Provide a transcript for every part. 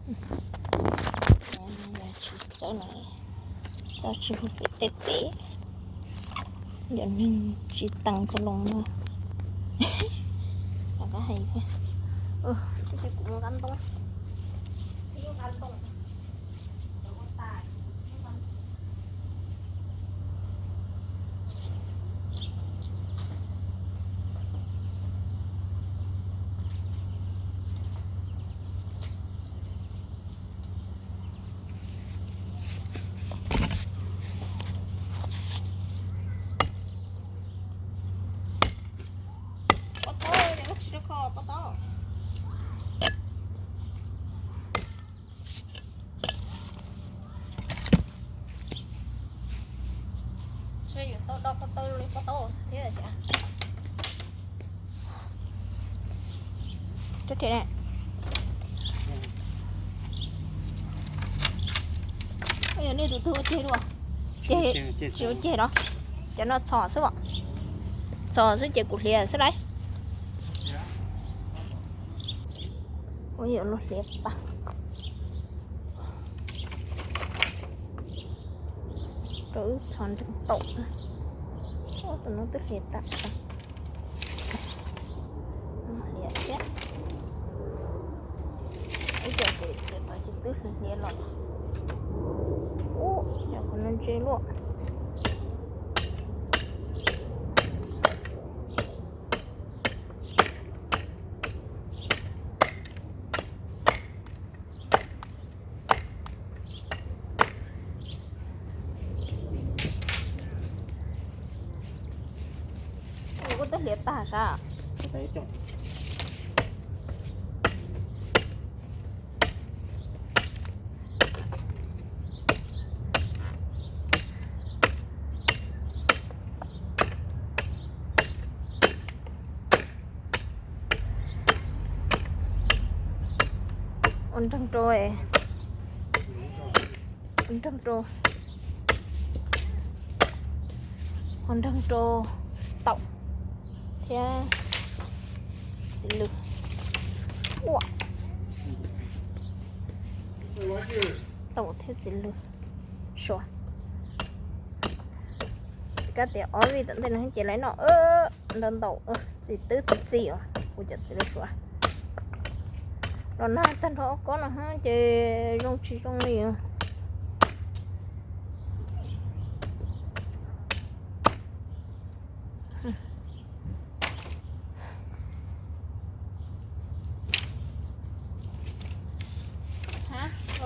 Tsis txawb no, txawb tsis hu pem tej pem, yog neeg tsis tees ko loo no. Los koj hais thiab. Kuv mus nqa ntoo, nqa ntoo. Pob tau, cov lub tsis rau kho pob tau. Seb yuav tau do ko taw li pob tau thiab tias. Rau thiab ne. Yog nej tus twg ua ceg dua, ceg, tsis ua ceg los, cov no txhos xwb os. Txhos xwb ces kuv hliav xwb lauj. Ua yuav luag hliav pas rau wb txhos nreeg taum. Tus no twb hliav tas, hliav thiab. Ib co ces txiav tau ces twb hliav los. Ub, cov qhov no ntse luaj. Ua koj twb hliav tag sav. Ua nreeg rau, ua nreeg rau, ua nreeg rau taum thiab txiv lws. Ua taum thiab txiv lws sua. Kab tias ob vij tom ntej no ces lawv noj ntau ntau, txiv twb txiv txiv os, kuv cov txiv lws sua. Los nag tag nrho ob kob no ces zoo tsis zoo li.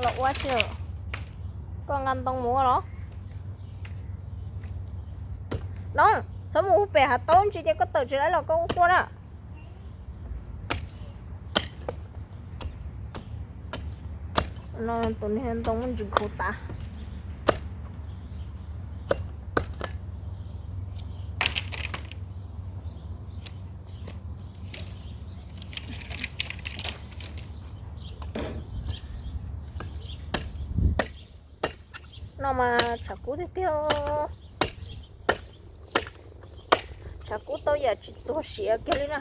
Los ua tsi, koj nqa ntoo mus ua los? Nob, txhob mus ua pem hav taub ntsis ces koj tawm tsis laib los koj ua quaj na. No tus niag ntoo muaj ntsis khuv tas. No mas tshav kub tiag tiag. Tshav kub tau yam tsis txuag siav kiag li na.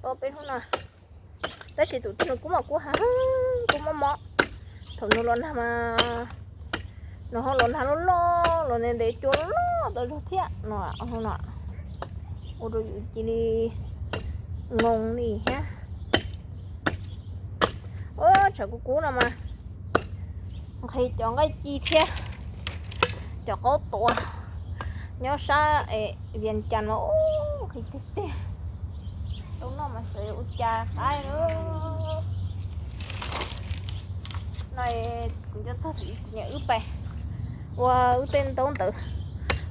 Tau peb hnub no. Tab sis tus twg nws kub mas kub heev, kub mob mob. Thaum nws los nag mas nws ho los nag loj loj los ntev ntev cua loj loj tau zog thiab no. Ua rau yus cia li ngoo li thiab. Tshav kub kub no mas nqhis cov nqaij ci thiab cov qaub tuav nyob sab Vias Cas mas nqhis tiag tiag. Tau noj mas xyov yuav ua cas qaib lawm. No kuv nco txog thaum kuv niam wb pais ua wb tej ntaub ntawv,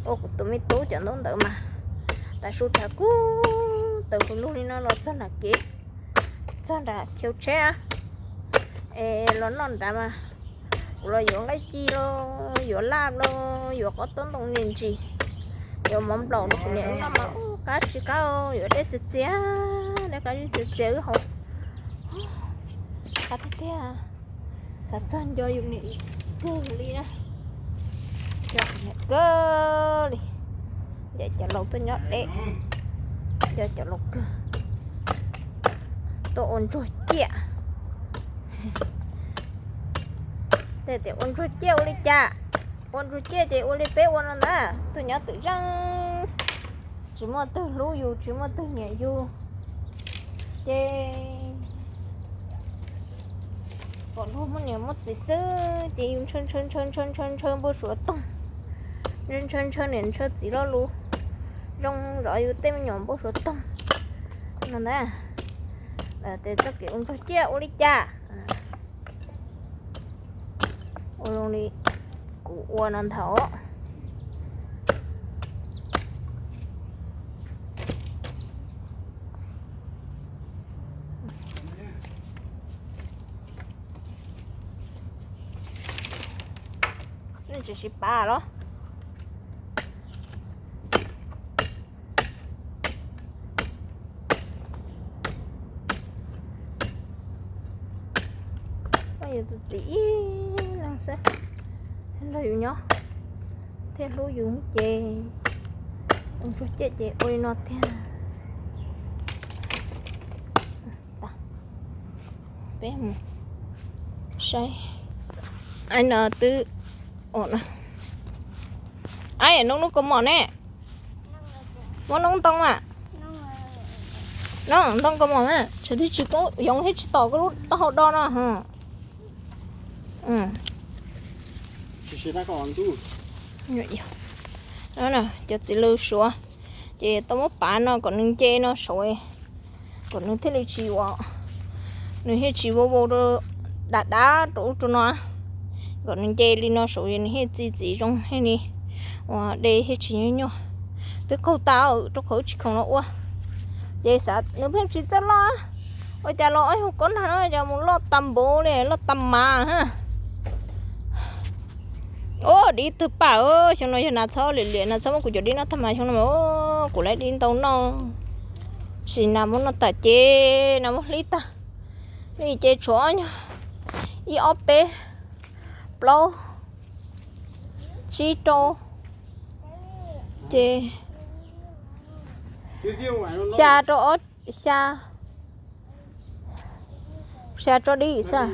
ua kuv tus me tub cov ntaub ntawv mas tav su tshav kub taws hauv lug li no los txog nram kev, txog nram khiv tsheb es los noj nrad mas kuv los yuav nqaij ci los yuav laj los yuav qaub tuav ntoo ntsis, yuav mov nplaum rau kuv niam wb noj mas ub qab tsis qab, yuav dej txias txias, dej qab txias txias wb haus. Qab tiag tiag. Xav txog nco yus niam kawg li na. Nco kuv niam kawg li. Nco cov laus tuaj nyob deb, nco cov laus kawg tuaj ua ntsuag ciaj. Tias ua ntsuag ciaj ua li cas? Ua ntsuag ciaj ces ua li peb ua no ntag, tus nyob twm zeej, tsis muaj twg hlub yus, tsis muaj twg nyiam yus, ces kom luag muaj niam muaj txiv xwb ces yus ntshaw ntshaw ntshaw ntshaw ntshaw ntshaw npau suav toog, ntshaw ntshaw niam ntshaw txiv lo lus zoo zov yus tej me nyuam npau suav toog no ntag. Tias txoj kev ua ntsuag ciaj ua li cas? Ua zoo li kuv ua no ntag. Nej tsis sib pab los? Yus tus txiv ib leeg xwb nrog yus nyob thiaj hlub yus ces ua ntsuag ciaj ces ua li no tiag. Peb mus saib. Ai no twb, ai, noob noob kaus mom ne. Muab noob ntoo a. Noob ntoo kaus mom na, tsam twg tsis koob yoov thiab tsis tom koj lub taub hau do no. Cov txiv lws suav ces tau muab pav no kom nws nce no saud, kom nws thiaj li tsis ua, nws thiaj tsis vau vau rau dav dav rau ub rau no, kom nws nce li no saud nws thiaj txi txiv zoo thiaj li ua dej thiaj tsis nyuaj nyuaj. Twb qaug tas rau qhov wb tsis khoom los ua, ces xav nws pheej tsis txawj loj. Ua cas los ob yog kob nag no cas mus loj tag npaum li loj tag mas ha. Ua dib twg pam, xyoo no yog nas txhob liam liam nas txhob muab kuv cov dib noj tag mas xyoo no kuv lawv dib ntau noj. Sim nas muab noj tas ces nas muab hlib tag li ces tshuav ob nyuag, ib ob peb plaub tsib rau ces xya rau ob, xya, xya rau dib xwb.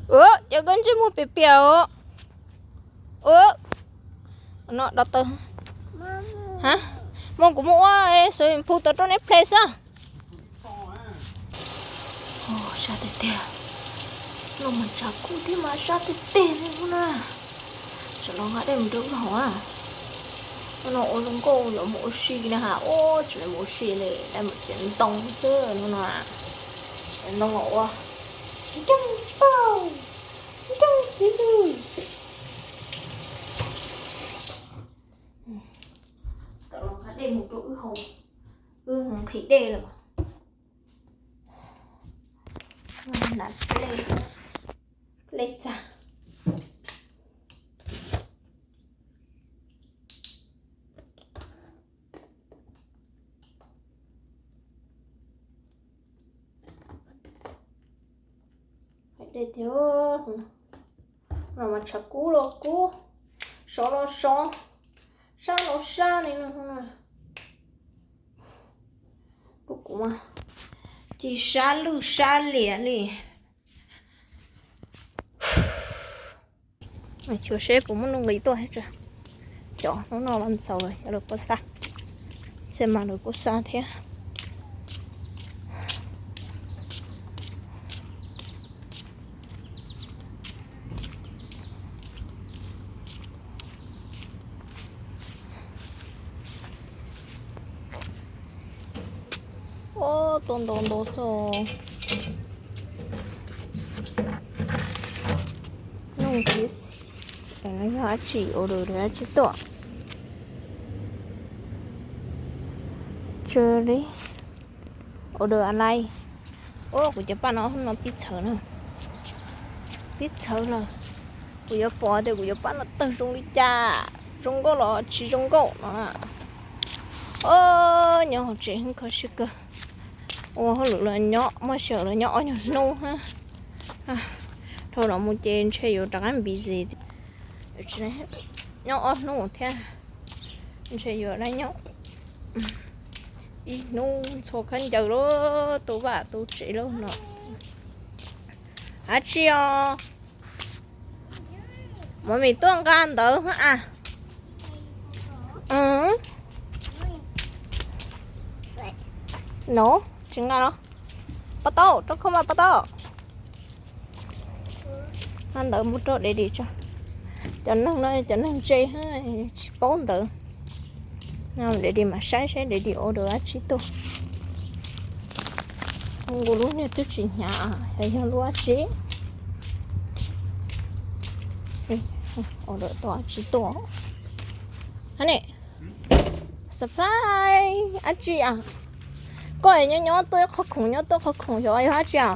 Ua cas koj ntsej muag piam piam os. Ua no do taw, muab kuv muab ua swimming pool tau rau Netflix xwb. Sab tiag tiag, no mas tshav kub thiab mas sab tiag tiag li no na. Tsam no nqa dej mus rau wb haus na. No ua zoo nkauj yuav mus ua si na ha, ua tsis mus ua si li, dej mus txiav ntoo xwb no na. Txiav ntoo los ua nceej tau, nceej xwb. Kom los nqa dej mus rau wb haus, wb nqhis dej lawm. Hle txag. Hais dej tiag, no mas tshav kub los kub, sov los sov, sab los sab li no. Kuv mas ci sab lwj sab liam li. Xyuas seb puas muaj nuj nqis tuaj thiab. Cov hnub no los ntxaus lawm, xyov lawv puas xa, xyov mas lawv puas xa thiab. Ua tua ntau ntau xwb. Nug kiag, no yog dab tsi, order dab tsi tuaj? Tsis li, order online. Ua kuv cov paj no, no pib txhawv na, pib txhawv lawm. Kuv yuav pom tias kuv cov paj no tawg zoo li cas, zoo nkauj los tsis zoo nkauj no. Nyob hauv tsev kho siab kawg. Ua hauj lwm los nyob, muaj sij hawm los nyob ob nyuag hnub. Dhau no mus ces ntshe yuav rov qab busy, nyob ob hnub thiab, ntshe yuav nyob Ib hnub ntxhua khaub ncaws lawm, tu vaj tu tsev lawm no. Dab tsi os? Mov mis tuaj nqa ntawv a. No, tsis nqa los. Pab tau, rau khau mas pab tau. Nqa ntawv mus rau Daddy tso. Cov neeg no cov neeg ntse, tsis paub ntawv. Daddy mam saib saib Daddy order dab tsi tuaj. Nkaus lub niag twb tsis hnyav, yog yog lub dab tsi. Order tau dab tsi tuaj. Honey, surprise dab tsi a? Koj nyob nyob tuaj ib qho khoom, nyob tuaj qho khoom, xyov yog dab tsi a?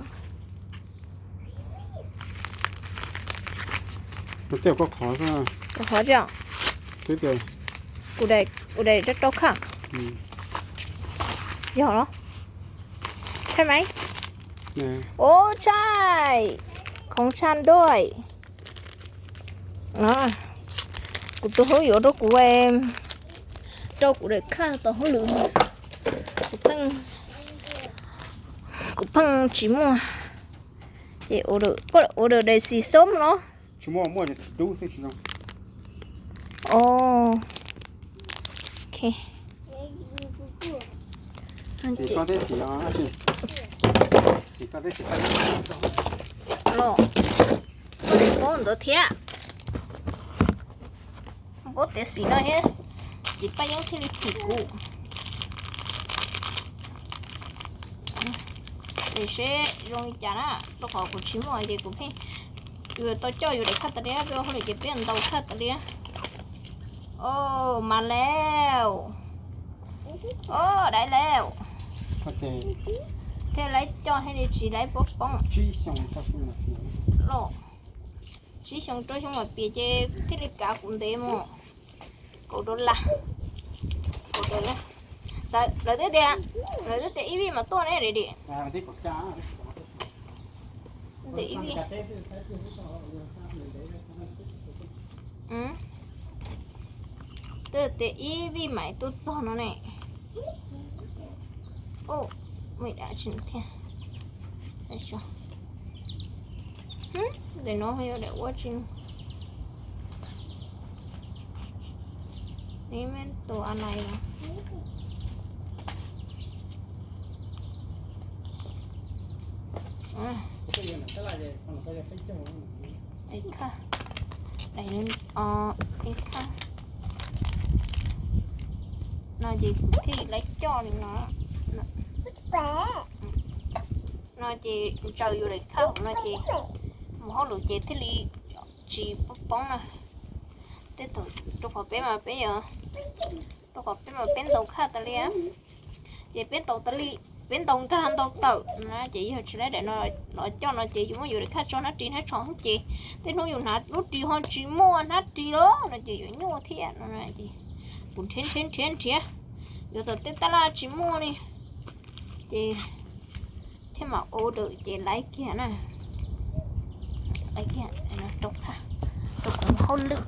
Tej koj qhov xwb. Koj qhov tsi a? Kuv daim, kuv daim rau rau khaj. Yog los? Tshaj mas? Ua tshaj, khoom tshaj nruj. Kuv tus hlub yuav rau kuv, rau kuv daim khaj tau hauj lwm. Kuv pheej, kuv pheej tsis muaj. Ces order, koj order daim xim xoob los? Tsis muaj, muaj daim xim dub xwb tsis zoo. Ok. Xim koj thiab xim no, xim koj thiab xim paj los, koj paub ntawd thiab. Paub tias xim no thiab, xim paj yeeb thiaj li phim kuv. Ces seb zoo li cas na, rau qhov kuv tsis muaj ces kuv pheej, yus tau coj yus daim khaj tas li, rau hauj lwm ces peb ntaus khaj tas li. Ov, mas lawm. Ov, dai lawm. Thiaj laib coj thiaj li tsis laib poob poob. Los, tsib xyoo rau xyoo mam piam ces thiaj li kav kuv ntev mus. Kaum dollar, kaum dollar. Lawv twb tias, lawv twb tias ib vij mas tuaj ne, Daddy. Twb tias ib vij, twb tias ib vij mas tuaj txog no ne. Ub, muaj ib daim tsi thiab. Ntawm no yuav daim ua tsi. Ib me tus a nai los. Ib khaj, ib khaj no ces kuv thiaj laib coj li no. No ces ntsaws yus daim khaj hauv no ces mus hauj lwm ces thiaj li tsis poob poob na. Tej thaum rau qhov peb mas peb, rau qhov peb mas peb ntaus khaj tas li, ces peb ntaus tas li, peb ntaus nkag ntaus tawm na, ces yog tsis laib daim no los coj no ces yus muab yus daim khaj tso hnab ris hnab tsho ces tej hnub yus hnav lub ris ho tsis muaj hnab ris lawm no ces yuav nyuaj thiab no. Ces kuv nrhiav nrhiav nrhiav nrhiav, yuav thaum tej tab laj tsis muaj li, ces thiaj mam order ces laib kiag na. Laib kiag rau, rau kuv hauj lwm.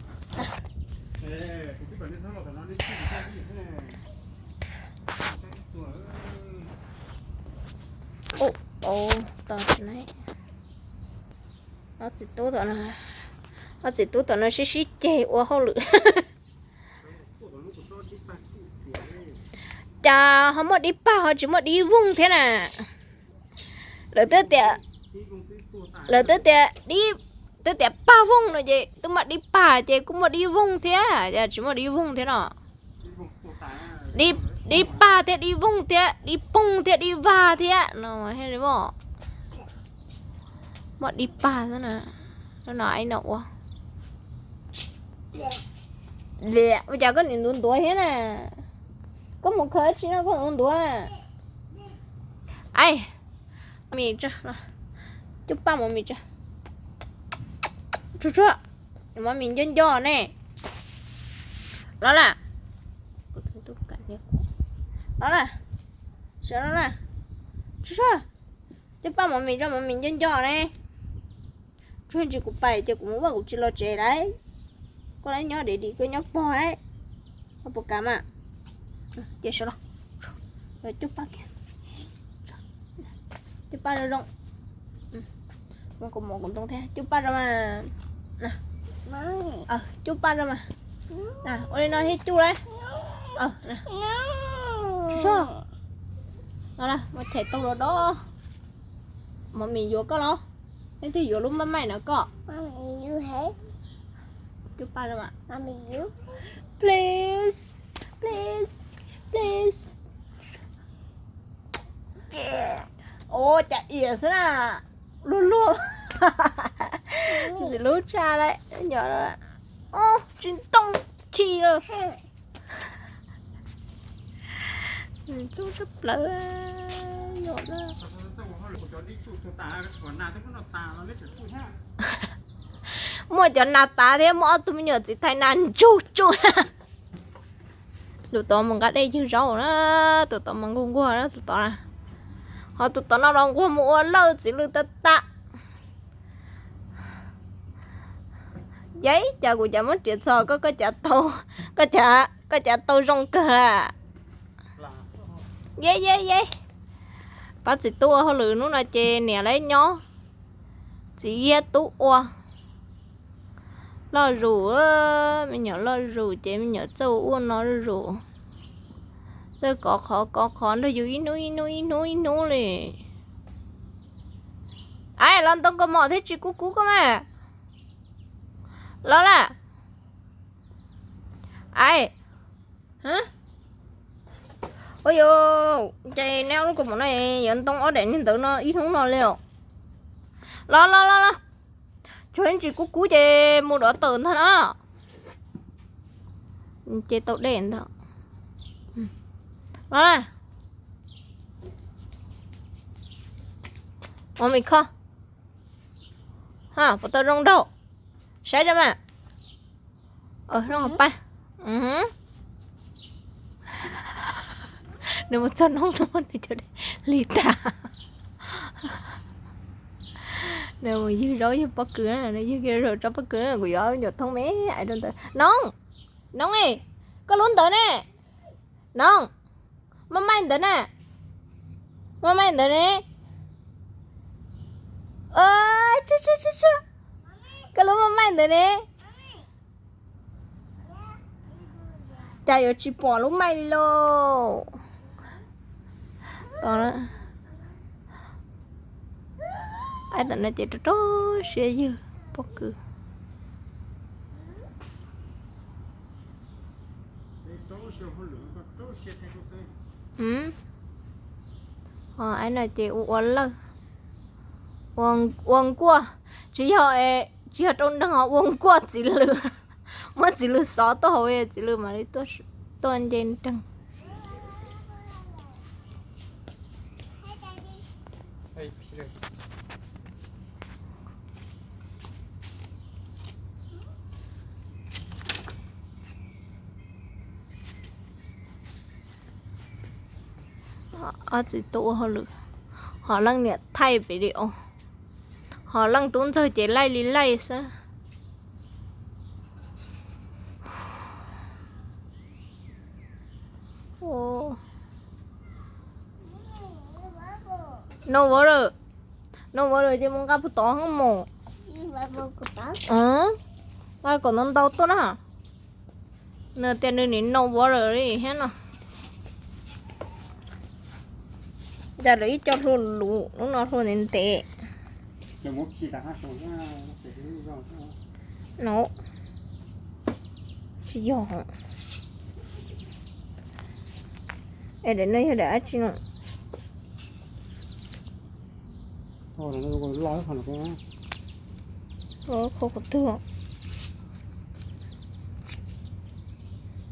Ub, ub, tos tsis laib. Ob txiv tub tom no, ob txiv tub tom no sib sib ceg ua hauj lwm. Cas ho muaj dib pag ho tsis muaj dib vooj thiab na? Lawv twb tias, lawv twb tias dib, twb tias pag vooj no ces twb muaj dib pag ces kuj muaj dib vooj thiab, cas tsis muaj dib vooj thiab no? Dib pag thiab dib vooj thiab dib poog thiab dib vag thiab no thiaj li muaj. Muaj dib pag xwb na. No ib no ua. Ua cas koj nim ntuav ntuav thiab na? Koj mus khaws tsi no koj ntuav ntuav na? Ai, mis tso, coj paj mov mis tso. Tsuag tsuag, mov mis nco nco ne. Los lawm. Los lawm. Sawv los lawm. Tsuag tsuag, coj paj mov mis tso, mov mis nco nco ne. Tsuag ntsis kuv pais ces kuv mus vaj kuv tsis los tsev lawm. Koj lawv nyob Daddy, koj nyob pog, koj puas kam mas? Ces sawv los. Cub paj kiag. Cub paj zoo zoo. Kuv mus kuv ntoo thiab, cub paj rau mas. Cub paj rau mas. Ua li no thiab cub lauj. Mus chais tau los dob. Mami yuav koj los? Leej twg yuav lub maj maim no koj? Cub paj rau mas. Please, please, please. Ua cas iam xwb na. Luag luag. Lub tshaj lawm, nyob tsis ntoo chim lawm. Txuj sab plaws. Muaj cov nas tas thiab muaj ob tug me nyuam txiv thais nas ntsug tsuj. Tus tod mus nqa dej ywg zaub na, tus tod mas nquag nquag na tus tod na. Ho tus tod no los nquag mus ua lawj txiv lws tag tag. Yej, cas kuv cas muab riam txog koj, koj cas tau zoo kawg lawm. Yej yej yej. Pab txiv tub ua hauj lwm hnub no ces niam lawv nyob, txiv thiab tub ua. Loj zus, me nyuam loj zus ces me nyuam txawj ua no zuj zus, txawj kov qhov kov qhov nrog yus ib hnub ib hnub ib hnub ib hnub li. Aib, los ntoo kaus mom thiab tsis kub kub koj mas. Los lawm. Aib. Ua yus, ces neb ob lub kaus mom no yuav ntoo ob daim niag ntawd no ib hnub no li os. Los los los los. Tsuag ntsis kub kub ces mus dov tawm ntag na. Ces tau dej ntag. Los na. Ua me kho. Ha, puas tau zoo nraug? Saib rau mas. Zoo pab. Nws mus txog noob no nws cov dej hli tag. Nws mus ywg zaub ywg pob kws, nws ywg kiag zaub tso pob kws, kuv yuav cov thoob me ais rau ntawd. Noog, Noog, koj lub ntawd ne? Noog, maj maim ntawd na, maj maim ntawd ne. Koj lub maj maim ntawd ne. Cas yuav tsis pom lub maim li lauj. Aib, tam no ces rau rau siab ywg pob kws. Aib no ces ua ua lawj, ua nkuaj, tsis yog, tsis yog rau nreeg ho ua nkuaj txiv lws. Muab txiv lws xov tuaj hauv txiv lws mam li tuaj nce nreeg. Ob txiv tub ua hauj lwm, ho leej niam thaij video, ho leej tub ntxawg ces laij li laij xwb. No water, no water ces mus nqa puag tod mus. Nqa kom ntau ntau tuaj na. Nws tias nws nim no water li thiab no. Cas lawv ib co hlua luv, lub no hlua ntev ntev. No, tsis yog. Es daim no yog daim dab tsi no? Qhov twg?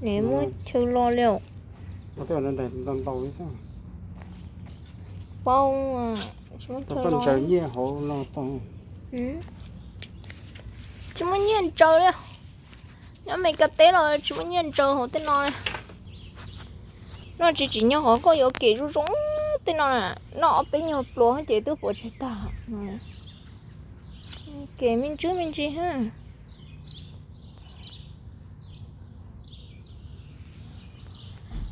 Nws muab chaw lo li. Paub, tsis muaj chaw lo. Tsis muaj nyiaj ntsaws li. Nyob Mes Kas teb los tsis muaj nyiaj ntsaws hauv tej no li. Noj tsis tsim nyog qhov koj yuav kem zoo zoo tej no na. Noj ob peb nyuag pluas ces twb puas tsis tag. Kem me ntsis me ntsis.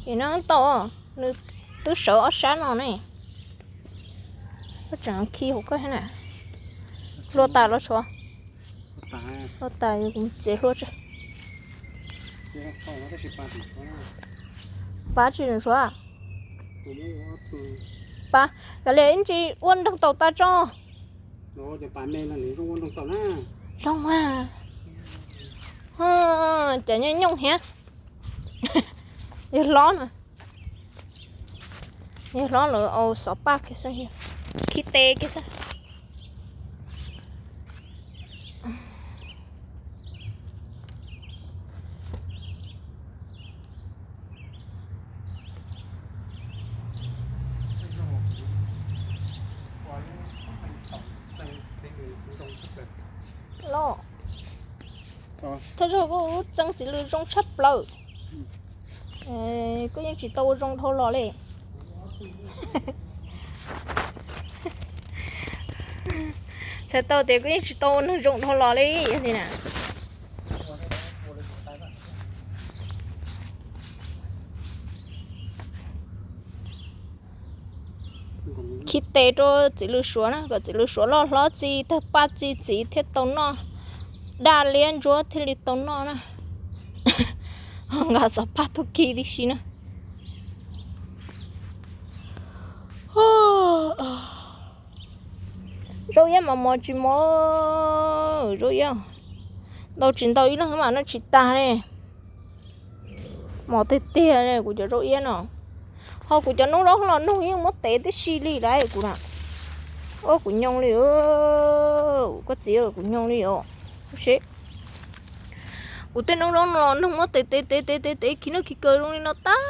Ces no tau, nws Wb sawv ob sab no ne. Wb tseem khi hauv koj thiab na. Hlua tas los tshuav? Hlua tas, txiav hlua tso. Pab tsis tshuav? Pab, kav liam ib ntsis ua nroog taum tas tso. Zoo a. Cas nyooj nyooj thiab. Yog hlob na. Yog hlob lawv au xov paj kiag xwb, khib tes kiag xwb. Los, thawj zaug kuv txeeb txiv lws zoo tshaj plaws. Koj yeej tsis tau ua zoo dhau los li. Txhais tau tias kuv yeej tsis tau ua neeg zoo dhau los li, yog li na. Khib tes rau txiv lws suav na, kom txiv lws suav loj hlob txi tawg paj txi txiv thiaj tau noj, daj liab ntsuab thiaj li tau noj na. Nqa xov paj tuaj khi tib si na. Zaub iab mas mos tsis mos, zaub iab ntau tsis ntau ib leeg mas noj tsis tag li. Mos tiag tiag li kuv cov zaub iab no. Ho kuv cov noob zaub los noog yeej muab tev tib si li lawm kuv na. Ua kuv nyoo li, koj txiv, kuv nyoo li os. Kuv tej noob zaub no los noog muab tev tev tev tev tev tev khi noj khi kaw zoo li no tag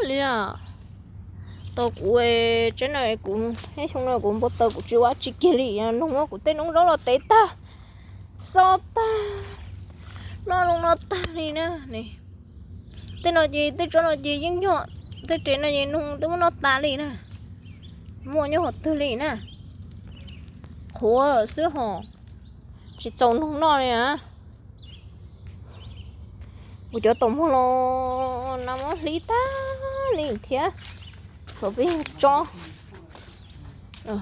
li na. Tau kuv tsev no kuv, xyoo no kuv npau taws kuv tsis ua dab tsi kiag li, noog muab kuv tej noob zaub los tev tag, xo tag, noj zoo no tag li na. Tej no ces tej tsob no ces yeej yog tej rev no ces noog twb muab noj tas li na. Muaj nyob qhov twg li na. Qhuav xwb hos, tsis txaus noog noj li na. Kuv cov taum muag los nas muab hlib tag li thiab. Tsuas peb tsob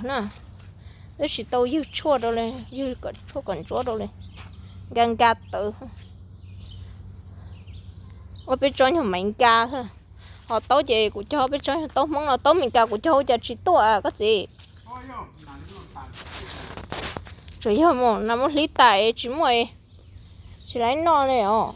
na, twb tsis tau ywg tshuaj rau li, ywg tshuaj kom ntsuab rau li, nka nka tawv. Ua peb tsob nyuag Mes Kas, ho taub ces kuv cog peb tsob nyuag taub Hmoob no, taub Mes Kas kuv cog ua cas tsis tuaj koj txiv. Tsuas yog mus nas muab hlib tas tsis muaj, tsis laib noj li os.